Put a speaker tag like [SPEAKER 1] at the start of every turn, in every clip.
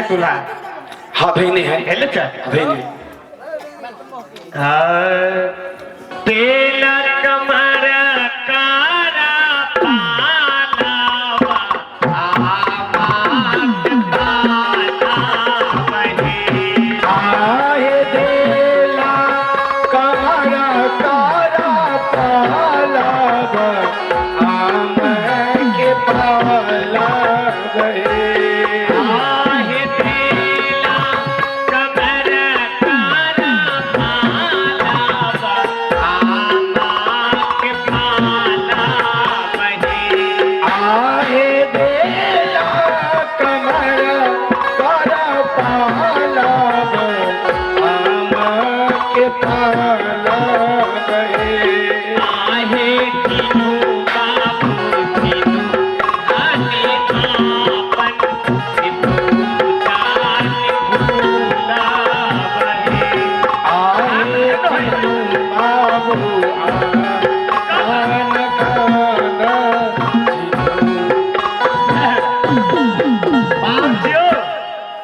[SPEAKER 1] दूल्हा।
[SPEAKER 2] हाँ भेने है।
[SPEAKER 1] भेल छै।
[SPEAKER 2] भेने।
[SPEAKER 1] हाँ, तेल कमर कारा पालावा आमाक पाला बहे।
[SPEAKER 2] आहे देला कमर कारा पालाव आम के पाला गए।
[SPEAKER 1] आहे तेला कमर कारा पालावा आमाक पाला बहे।
[SPEAKER 2] आहे देला कमर कारा पालाव आम के पाला गए।
[SPEAKER 1] आहे तीनू बाबू तीनू आने आपन पूजा भूला बहे।
[SPEAKER 2] आहे तीनू बाबू आन कान
[SPEAKER 1] बाप जियो,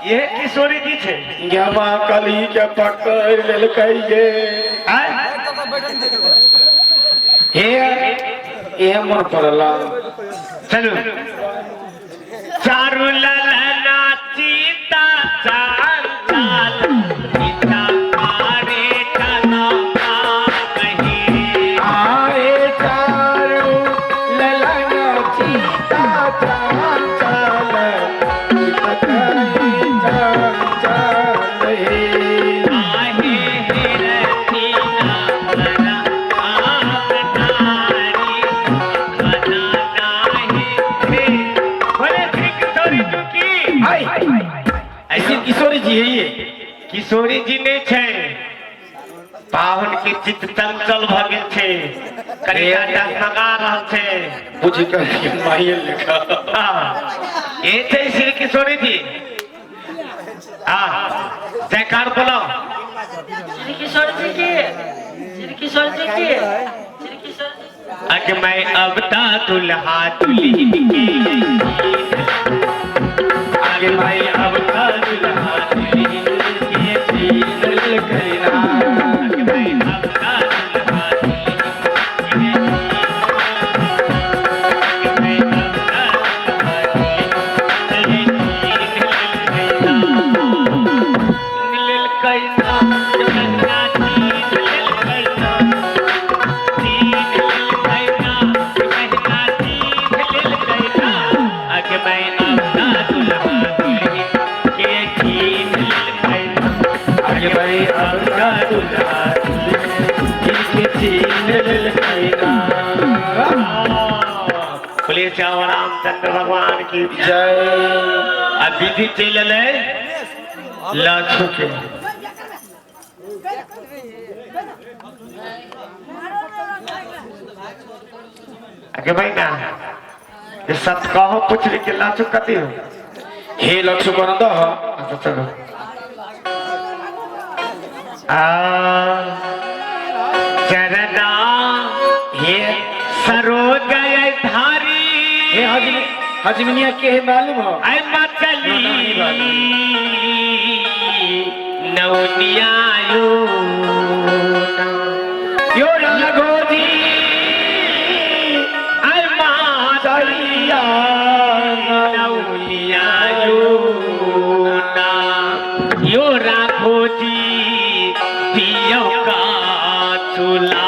[SPEAKER 1] ये किशोरी जी छे।
[SPEAKER 2] गेमा कली के पकड़ लेलकै गे।
[SPEAKER 1] आय?
[SPEAKER 2] हे हे मन पड़ला।
[SPEAKER 1] चलू, चारू ललना चीता चाल चाल सीता कारे चला कही।
[SPEAKER 2] आए चारू ललन चीता चाल चाल सीता चाल चाल हे।
[SPEAKER 1] आहे हिरतीना बरा आप नारी खना नाही रे। बोले श्री किशोरी जी की।
[SPEAKER 2] आई ऐसी किशोरी जी है ये।
[SPEAKER 1] किशोरी जी नहीं छै, पाहुन के चित्त चंचल भ गेल छै, कनिटा डगमगा रहल छै।
[SPEAKER 2] बुझि कर माइल लिखा।
[SPEAKER 1] हाँ, ये छै श्री किशोरी जी। हाँ, जयकार बोलो।
[SPEAKER 3] श्री किशोर जी की, श्री किशोर जी की, श्री किशोर जी।
[SPEAKER 1] अग मैं अब ता दुल्हा दुल्हन के,
[SPEAKER 2] आगे भाई अब ता दुल्हा दुल्हन के छीन लेलकै ना।
[SPEAKER 1] अग मैं अब ता दुल्हा दुल्हन के, अग मैं अब ता दुल्हा दुल्हन के छीन लेलकै ना, छीन लेलकै ना, छीन लेलकै ना, छीन लेलकै ना, महीना छीन लेलकै ना। अग मैं अब ता दुल्हा दुल्हन के छीन लेलकै ना।
[SPEAKER 2] आगे भाई अब ता दुल्हा दुल्हन के छीन लेलकै ना।
[SPEAKER 1] पुलिस रामचंद्र भगवान की
[SPEAKER 2] जय।
[SPEAKER 1] आ विधि चलि एलै लक्ष्य के। आगे भाई ना ये सत कहो पुछली के लक्ष्य कति हो।
[SPEAKER 2] हे लक्ष्य कोन दह।
[SPEAKER 1] अच्छा चलो, आ चरना
[SPEAKER 2] हे
[SPEAKER 1] सरोजय धारी।
[SPEAKER 2] हे हजमी हजमिनिया के है मालूम हो।
[SPEAKER 1] ऐ मचली नौनियायो
[SPEAKER 2] यो राघोजी
[SPEAKER 1] ऐ माचलिया नौनियायो ना यो राघोजी दियो का चुला।